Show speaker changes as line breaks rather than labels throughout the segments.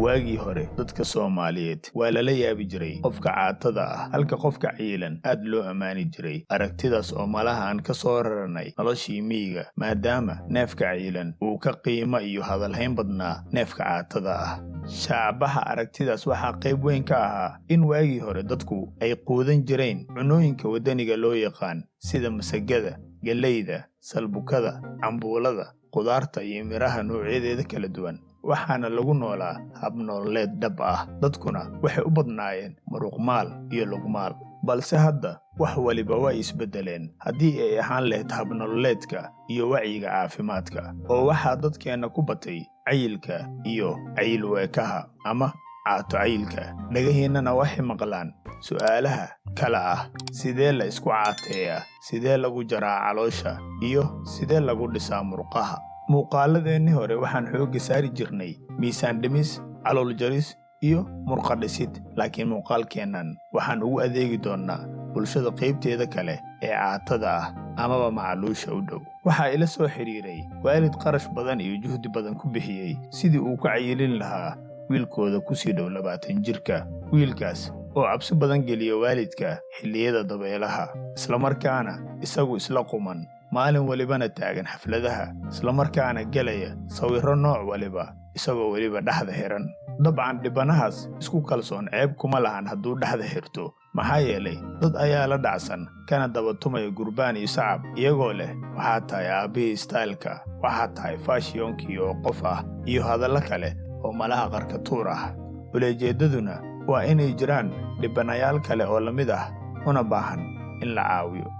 Waagii hore dadka Soomaaliyeed waa lala yaabi jiray qofka caatada ah, halka qofka cayilan aad loo ammaani jiray. Aragtidaas oo malaha aan ka soo raranay noloshii miyiga, maadaama neefka cayilan uu ka qiimo iyo hadalhayn badnaa neefka caatada ah. Shaabaha aragtidaas waxaa qayb weyn ka ahaa in waagii hore dadku ay quudan jireen cunooyinka waddaniga loo yaqaan, sida masagada, galleyda, salbukada, cambuulada, qudaarta iyo midhaha noocyadeeda kala duwan. Waxaana lagu noolaa hab nololeed dhab ah, dadkuna waxay u badnaayeen muruqmaal iyo lugmaal. Balse hadda wax waliba waa isbeddeleen, haddii ay ahaan lahayd habnololeedka iyo wacyiga caafimaadka, oo waxaa dadkeenna ku batay cayilka iyo cayil weekaha ama caato cayilka. Dhagahiinnana waxay maqlaan su'aalaha kala ah: sidee la isku caateeyaa, sidee lagu jaraa caloosha, iyo sidee lagu dhisaa murqaha? Muuqaaladeennii hore waxaan xoogga saari jirnay miisaan dhimis, calool jaris iyo murqa dhisid, laakiin muuqaalkeennan waxaan ugu adeegi doonnaa bulshada qaybteeda kale ee caatada ah amaba macaluusha u dhow. Waxaa ila soo xidhiiray waalid qarash badan iyo juhdi badan ku bixiyey sidii uu ka cayilin lahaa wiilkooda ku sii dhow 20 jirka, wiilkaas oo cabsi badan geliya waalidka xilliyada dabeelaha, islamarkaana isagu isla quman, maalin walibana taagan xafladaha, islamarkaana gelaya sawirro nooc waliba, isagoo weliba dhexda xiran. Dabcan dhibanahaas isku kalsoon ceeb kuma lahan hadduu dhexda xirto, maxaa yeelay dad ayaa la dhacsan kana daba tumaya gurbaan iyo sacab, iyagoo leh "Waxaa tahay aabbihii style-ka", "Waxaa tahay fashion-kii oo qof ah", iyo hadallo kale oo malaha qarkatuur ah. Ujeeddaduna waa inay jiraan dhibanayaal kale oo la mid ah, una baahan in la caawiyo.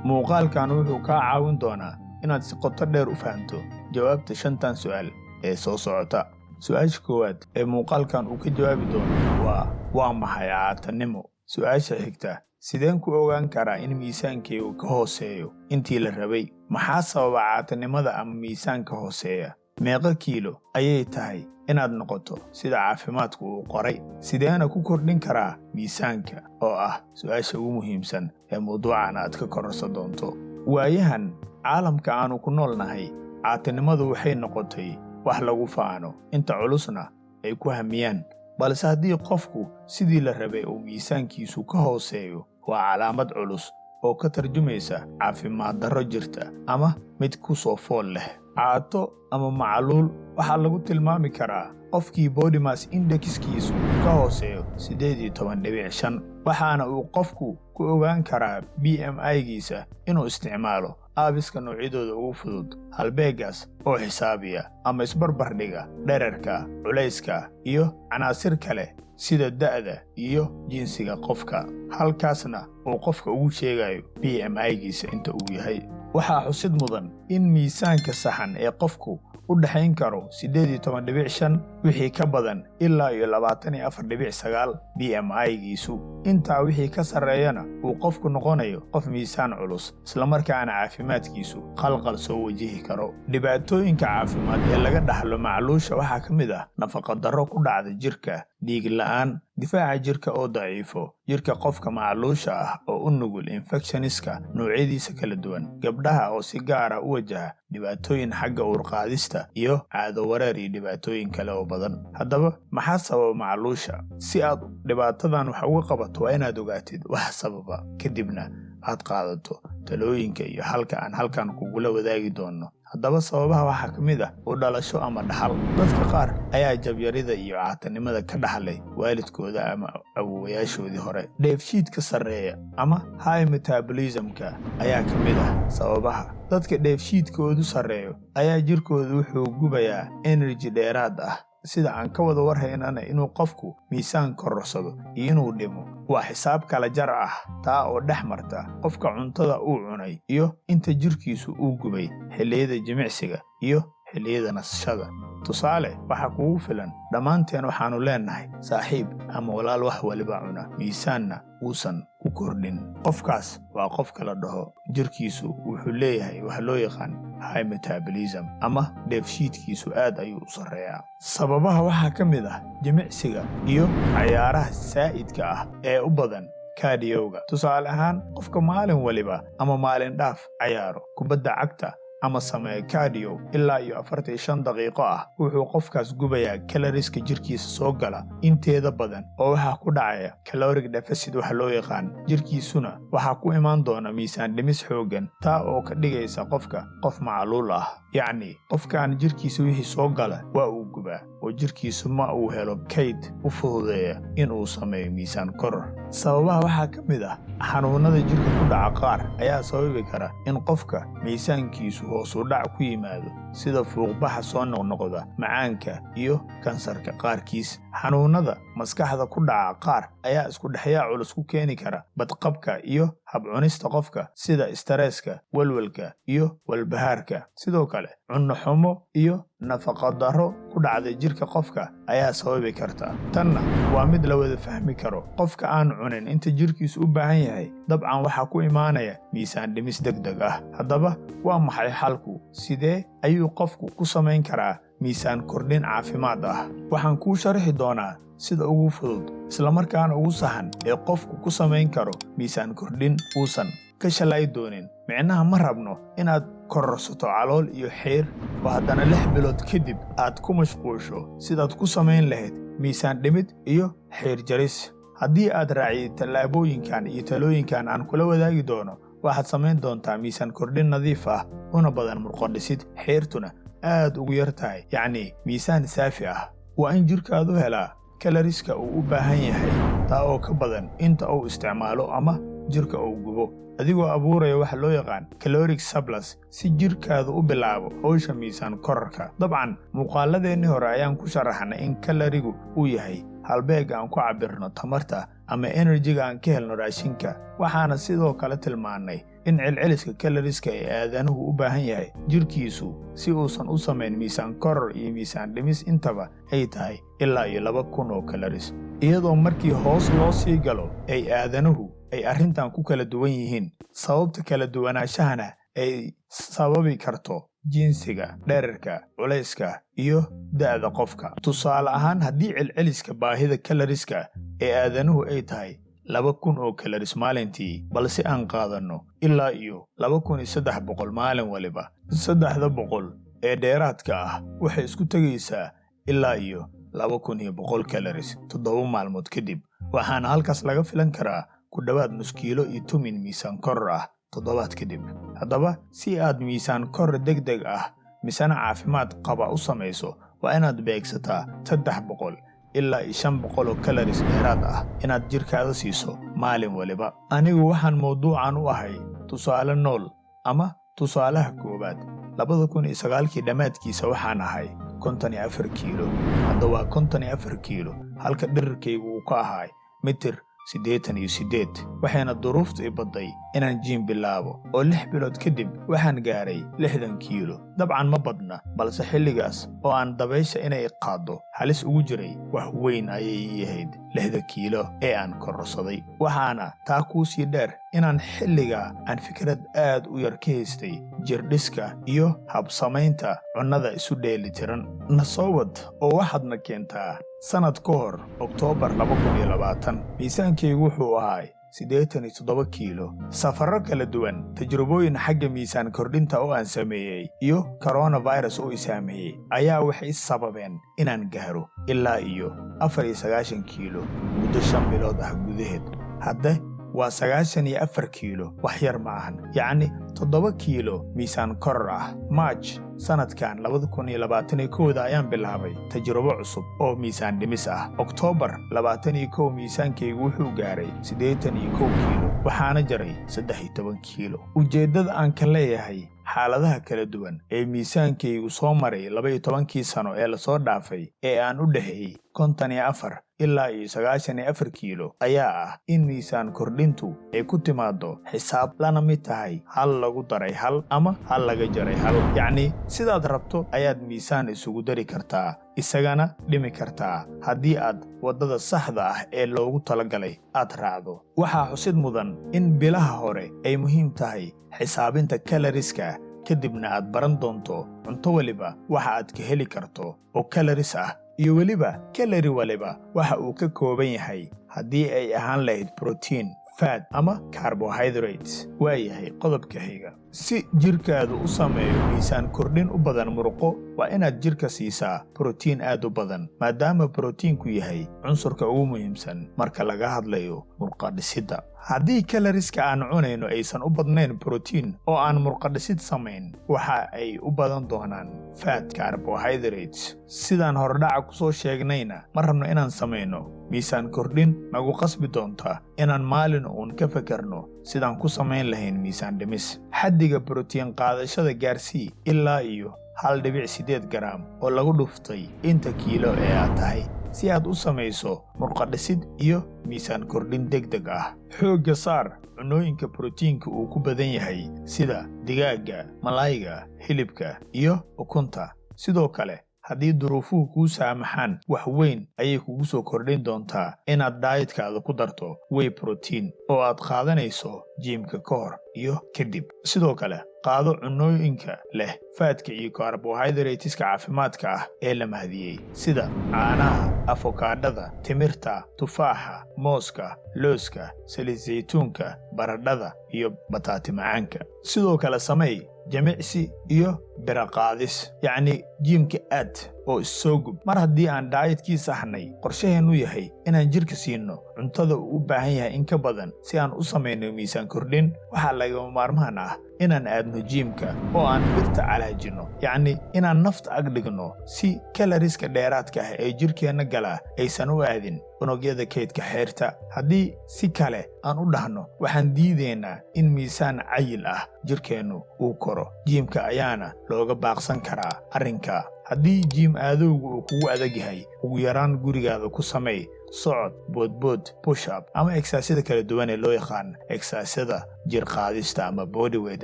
Muuqaalkan wuxuu kaa caawin doonaa inaad si qoto dheer u fahamto jawaabta shantan su'aal ee soo socota. Su-aasha koowaad ee muuqaalkan uu ka jawaabi doono waa: Maxay caatanimo? Su-aasha xigta: Sideen ku ogaan karaa in miisaankaygu ka hooseeyo intii la rabay? Maxaa sababa caatanimada ama miisaanka hooseeya? Meeqa kiilo ayay tahay inaad noqoto sida caafimaadku uu qoray? Sideena ku kordhin karaa miisaanka? Oo ah su-aasha ugu muhiimsan ee mawduucan aad ka kororsan doonto. Waayahan caalamka aanu ku nool nahay, caatinimadu waxay noqotay wax lagu faano, inta culusna ay ku hamiyaan. Balse haddii qofku sidii la rabay uu miisaankiisu ka hooseeyo, waa calaamad culus oo ka tarjumaysa caafimaad darro jirta ama mid ku soo fool leh. Caato ama macaluul waxaa lagu tilmaami karaa qofkii body mass index-kiisu ka hooseeyo 18.5, waxaana uu qofku ku ogaan karaa BMI-giisa inuu isticmaalo apps-ka noocyadooda ugu fudud, halbeegaas oo xisaabiya ama isbarbardhiga dhererka, culayska iyo canaasir kale sida da'da iyo jinsiga qofka, halkaasna uu qofka ugu sheegayo BMI-giisa inta uu yahay. Waxaa xusid mudan in miisaanka saxan ee qofku u dhexayn karo 18.5 wixii ka badan ilaa iyo 24.9 BMI-giisu. Intaa wixii ka sarreeyana uu qofku noqonayo qof miisaan culus, islamarkaana caafimaadkiisu qalqal soo wajihi karo. Dhibaatooyinka caafimaad ee laga dhaxlo macluusha waxaa ka mid ah nafaqadarro ku dhacda jirka, dhiig la'aan, difaaca jirka oo daciifo, jirka qofka macluusha ah oo u nugul infections-ka noocyadiisa kala duwan, gabdhaha oo si gaara u wajaha dhibaatooyin xagga uurqaadista iyo caado wareer, iyo dhibaatooyin kale oo badan. Haddaba maxaa sababa macluusha? Si aad dhibaatadan wax uga qabato, waa inaad ogaatid wax sababa, kadibna aad qaadato talooyinka iyo halka aan halkan kugula wadaagi doono. Haddaba sababaha waxaa ka mid ah u dhalasho ama dhaxal. Dadka qaar ayaa jabyarida iyo caatanimada ka dhaxlay waalidkooda ama awowayaashoodii hore. Dheefshiidka sarreeya ama high metabolism-ka ayaa ka mid ah sababaha. Dadka dheefshiidkoodu sarreeyo ayaa jirkoodu wuxuu gubayaa energy dheeraad ah. Sida aan ka wada warhaynana, inuu qofku miisaan kororsado iyo inuu dhimo waa xisaab kala jar ah, taa oo dhex marta qofka cuntada uu cunay iyo inta jirkiisu uu gubay xilliyada jimicsiga iyo xilliyada nasashada. Tusaale waxaa kugu filan, dhammaanteen waxaannu leennahay saaxiib ama walaal wax waliba cuna, miisaanna uusan ku kordhin. Qofkaas waa qofka la dhaho jirkiisu wuxuu leeyahay wax loo yaqaan high metabolism ama dheefshiidkiisu aad ayuu u sarreeyaa. Sababaha waxaa ka mid ah jimicsiga iyo cayaaraha saa'idka ah ee u badan cardio-ga. Tusaale ahaan, qofka maalin waliba ama maalin dhaaf cayaaro kubadda cagta ama sameeya cardio ilaa iyo 45 daqiiqo ah, wuxuu qofkaas gubayaa calorieska jirkiisa soo gala inteeda badan, oo waxaa ku dhacaya caloric deficit waxa loo yaqaan. Jirkiisuna waxaa ku imaan doona miisaan dhimis xooggan, taa oo ka dhigaysa qofka qof macluul ah. Yacni, qofkaan jirkiisa wixii soo gala waa uu gubaa, oo jirkiisu ma uu helo kayd u fududeeya in uu sameeyo miisaan koror. Sababaha waxaa ka mid ah xanuunnada jirka ku dhaca qaar ayaa sababi kara in qofka miisaankiisu hoos u dhac ku yimaado, sida fuuqbaxa soo noqnoqda, macaanka iyo kansarka qaarkiis. Xanuunnada maskaxda ku dhaca qaar ayaa isku dhexyaa culus ku keeni kara badqabka iyo habcunista qofka, sida stresska, walwalka iyo walbahaarka. Sidoo kale, cunno xumo iyo nafaqo darro ku dhacda jirka qofka ayaa sababi karta. Tanna waa mid la wada fahmi karo: qofka aan cunin inta jirkiisu u baahan yahay, dabcan waxaa ku imaanaya miisaan dhimis deg deg ah. Haddaba, waa maxay xalku? Sidee ayuu qofku ku samayn karaa miisaan kordhin caafimaad ah? Waxaan kuu sharxi doonaa sida ugu fudud, islamarkaana ugu saxan ee qofku ku samayn karo miisaan kordhin uusan ka shalay doonin. Micnaha, ma rabno inaad kororsato calool iyo xeer oo haddana 6 bilood kadib aad ku mashquusho sidaad ku samayn lahayd miisaan dhimid iyo xeer jaris. Haddii aad raacid tallaabooyinkan iyo talooyinkan aan kula wadaagi doono, waxaad samayn doontaa miisaan kordhin nadiif ah, una badan murqo dhisid, xeertuna aad ugu yar tahay, yacni miisaan saafi ah. Waa in jirkaadu helaa calorieska uu u baahan yahay, taa oo ka badan inta uu isticmaalo ama jirka uu gubo, adigoo abuuraya waxa loo yaqaan caloric surplus, si jirkaadu u bilaabo howsha miisaan korarka. Dabcan, muuqaaladeennii hore ayaan ku sharaxnay in caloriegu uu yahay halbeeg aan ku cabbirno tamarta ama energyga aan ka helno raashinka. Waxaana sidoo kale tilmaannay in celceliska calorieska ee aadanuhu u baahan yahay jirkiisu si uusan u samayn miisaan koror iyo miisaan dhimis intaba ay tahay ilaa iyo 2000 oo calories, iyadoo markii hoos loo sii galo ay aadanuhu ay arrintan ku kala duwan yihiin, sababta kala duwanaashahana ay sababi karto jinsiga, dhererka, culayska iyo da'da qofka. Tusaale ahaan, haddii celceliska baahida calorieska ee aadanuhu ay tahay 2000 oo calories maalintii, balse aan qaadanno ilaa iyo 2300 maalin waliba, 300 ee dheeraadka ah waxay isku tegaysaa ilaa iyo 2100 calories 7 maalmood kadib. Waxaana halkaas laga filan karaa ku dhowaad nus kiilo iyo tumin miisaan koror ah toddobaad kadib. Haddaba, si aad miisaan koror deg deg ah misena caafimaad qaba u samayso, waa inaad beegsataa 300 ilaa iyo 500 oo calories dheeraad ah inaad jirkaada siiso maalin waliba. Anigu waxaan mawduucan u ahay tusaale nool ama tusaalaha koowaad. 2009-kii dhammaadkiisa waxaan ahay 54 kiilo. Hadda waa 54 kiilo, halka dhererkaygu uu ka ahay mitir 88. Waxayna duruuftu i badday inaan gym bilaabo, oo 6 bilood kadib waxaan gaaray 60 kiilo. Dabcan ma badna, balse xilligaas oo aan dabaysha inay qaaddo halis ugu jiray, wax weyn ayay ii ahayd 60 kiilo ee aan kororsaday. Waxaana taa kuu sii dheer inaan xilligaa aan fikrad aad u yar ka haystay jirdhiska iyo habsamaynta cunnada isu dheeli tiran. Na soo wad oo waxaadna keentaa sannad ka hor, Oktoobar 2020, miisaankaygu wuxuu ahay 87 kiilo. Safarro kala duwan, tajrubooyin xagga miisaan kordhinta oo aan sameeyey iyo coronavirus oo i saameeyey ayaa waxay sababeen inaan gaaro ilaa iyo 94 kiilo muddo 5 bilood ah gudaheed. Hadde waa 94 kiilo, wax yar ma ahan, yacni 7 kiilo miisaan koror ah. March sannadkan 2021-da ayaan bilaabay tajrubo cusub oo miisaan dhimis ah. Oktoobar 21 miisaankaygu wuxuu gaaray 81 kiilo, waxaana jaray 13 kiilo. Ujeeddada aan ka leeyahay xaaladaha kala duwan ee miisaankaygu soo maray 12-kii sano ee lasoo dhaafay ee aan u dhexeeyey 54 ilaa iyo 94 kiilo ayaa ah in miisaan kordhintu ay ku timaaddo xisaab lana mid tahay hal lagu daray hal ama hal laga jaray hal. Yacni, sidaad rabto ayaad miisaan isugu dari kartaa, isagana dhimi kartaa, haddii aad waddada saxda ah ee loogu talagalay aad raacdo. Waxaa xusid mudan in bilaha hore ay muhiim tahay xisaabinta calorieska, kadibna aad baran doonto cunto weliba waxa aad ka heli karto oo calories ah, iyo weliba calorie waliba waxa uu ka kooban yahay, haddii ay ahaan lahayd protein, fat ama carbohydrates. Waayahay, qodobka xiga. Si jirkaadu u sameeyo miisaan kordhin u badan muruqo, waa inaad jirka siisaa brotiin aad u badan, maadaama brotiinku yahay cunsurka ugu muhiimsan marka laga hadlayo murqadhisidda. Haddii calories-ka aan cunayno aysan u badnayn brotiin oo aan murqadhisid samayn, waxa ay u badan doonaan fat, carbohydrates. Sidaan hordhaca ku soo sheegnayna, ma rabno inaan samayno miisaan kordhin nagu qasbi doonta inaan maalin uun ka fekerno sidaan ku samayn lahayn miisaan dhimis. Xaddiga brotiin qaadashada gaarsii ilaa iyo 1.8 garaam oo lagu dhuftay inta kiilo ee aad tahay, si aad u samayso murqadhisid iyo miisaan kordhin deg deg ah. Xoogga saar cunooyinka brotiinka uu ku badan yahay, sida digaagga, malayga, hilibka iyo ukunta. Sidoo kale, haddii duruufuhu kuu saamaxaan, wax weyn ayay kugu soo kordhin doontaa inaad diet-kaada ku darto whey protein oo aad qaadanayso gym-ka ka hor iyo kadib. Sidoo kale, qaado cunooyinka leh fat-ka iyo carbohydrates-ka caafimaadka ah ee la mahdiyey, sida caanaha, afokaadhada, timirta, tufaaxa, mooska, looska, saliid saytuunka, baradhada iyo bataati macaanka. Sidoo kale, samey jimicsi iyo biraqaadis, yacni gym-ka aad oo issoo gub. Mar haddii aan diet-kii saxnay, qorshaheennu yahay inaan jidhka siino cuntada uu u baahan yahay in ka badan si aan u samayno miisaan kordhin, waxaa lagama maarmaan ah inaan aadno gym-ka oo aan birta calaajinno, yacni inaan nafta ag dhigno si calories-ka dheeraadka ah ee jidhkeenna galaa aysan u aadin unugyada kaydka xeerta. Haddii si kale aan u dhahno, waxaan diidaynaa in miisaan cayil ah jidhkeennu uu koro. Gym-ka ayaana looga baaqsan karaa arrinka. Haddii gym aadowgu uu kugu adag yahay, ugu yaraan gurigaada ku samey socod, boodbood, push-up ama exercise-yada kala duwan ee loo yaqaan exercise-yada jir qaadista ama bodyweight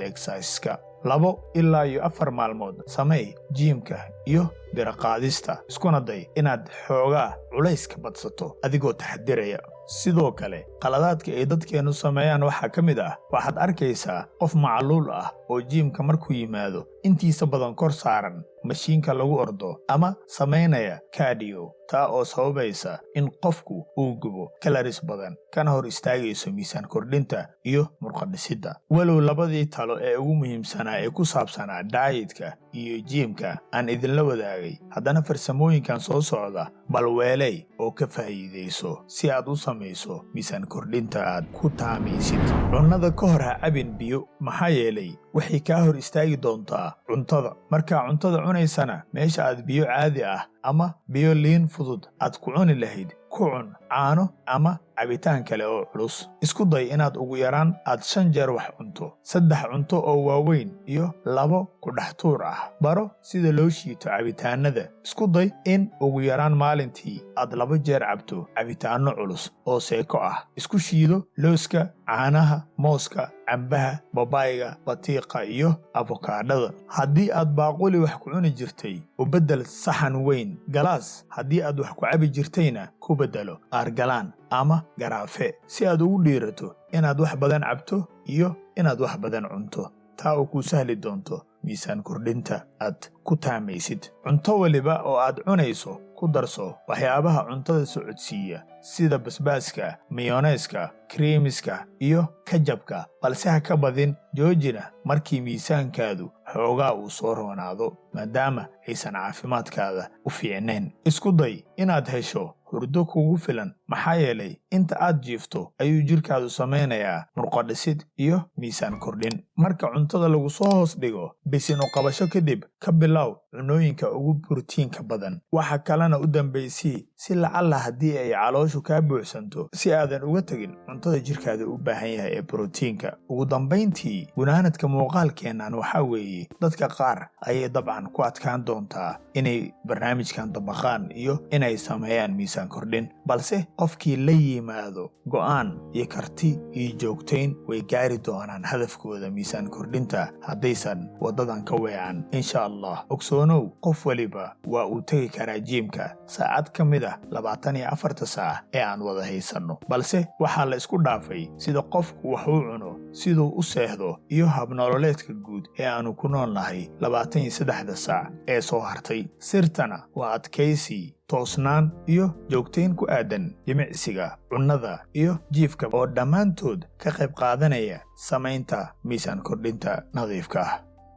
exercise-ka. 2 ilaa iyo 4 maalmood samey gym-ka iyo biraqaadista, iskuna day inaad xoogaa culayska badsato adigoo taxadiraya. Sidoo kale, qaladaadka ay dadkeennu sameeyaan waxaa ka mid ah: waxaad arkaysaa qof macluul ah oo gym-ka markuu yimaado intiisa badan kor saaran mashiinka lagu ordo ama samaynaya cardio, taa oo sababaysa in qofku uu gubo calories badan, kana hor istaagayso miisaan kordhinta iyo murqadhisidda. Walow labadii talo ee ugu muhiimsanaa ee ku saabsanaa diet-ka iyo gym-ka aan idinla wadaagay, haddana farsamooyinkan soo socda balweeley oo ka faa'iidayso si aad u samayso miisaan kordhinta aad ku taamaysid. Cunnada ka hor ha cabin biyo, maxaa yeelay waxay kaa hor istaagi doontaa cuntada. Markaa cuntada cunaysana, meesha aad biyo caadi ah ama biyo liin fudud aad ku cuni lahayd, ku cun caano ama cabitaan kale oo culus. Isku day inaad ugu yaraan aad 5 jeer wax cunto, 3 cunto oo waaweyn iyo 2 ku dhex tuur ah. Baro sida loo shiito cabitaanada. Isku day in ugu yaraan maalintii aad 2 jeer cabto cabitaanno culus oo seeko ah. Isku shiido looska, caanaha, mooska, cambaha, babayga, batiiqa iyo afokaadhada. Haddii aad baaquli wax ku cuni jirtay, u beddel saxan weyn, galaas. Haddii aad wax ku cabi jirtayna, ku beddelo aargalaan ama garaafe, si aad ugu dhiirato inaad wax badan cabto iyo inaad wax badan cunto, taa oo kuu sahli doonto miisaan kordhinta aad ku taamaysid. Cunto waliba oo aad cunayso ku darso waxyaabaha cuntada socodsiiya, sida basbaaska, mayonnaise-ka, creams-ka iyo ketchup-ka, balse ha ka badin. Joojina markii miisaankaadu xoogaa uu soo roonaado, maadaama aysan caafimaadkaada u fiicnayn. Isku day inaad hesho hurdo kugu filan, maxaa yeelay inta aad jiifto ayuu jidhkaadu samaynayaa murqadhisid iyo miisaan kordhin. Marka cuntada lagu soo hoos dhigo, bisin u qabasho kadib ka bilow cunooyinka ugu borotiinka badan, waxa kalena u dambaysii, si lacalla haddii ay calooshu kaa buuxsanto, si aadan uga tegin cuntada jidhkaada u baahan yahay ee borotiinka. Ugu dambayntii, gunaanadka muuqaalkeennan waxaa weeye: dadka qaar ayay dabcan ku adkaan doontaa inay barnaamijkan dabaqaan iyo inay sameeyaan miisaan kordhin, balse qofkii la yimaado go'aan iyo karti iyo joogtayn, way gaari doonaan hadafkooda miisaan kordhinta haddaysan waddadan ka weecan, insha Allah. Ogsoonow, qof waliba waa uu tegi karaa gym-ka saacad ka mid ah 24-ta saac ee aan wada haysanno, balse waxaa la isku dhaafay sida qofku wax u cuno, siduu u seexdo iyo habnololeedka guud ee aanu ku nool nahay 23-da saac ee soo hartay. Sirtana waa adkaysi. Toosnaan iyo joogtayn ku aadan jimicsiga, cunnada iyo jiifka oo dhammaantood ka qayb qaadanaya samaynta miisaan kordhinta nadiifka ah.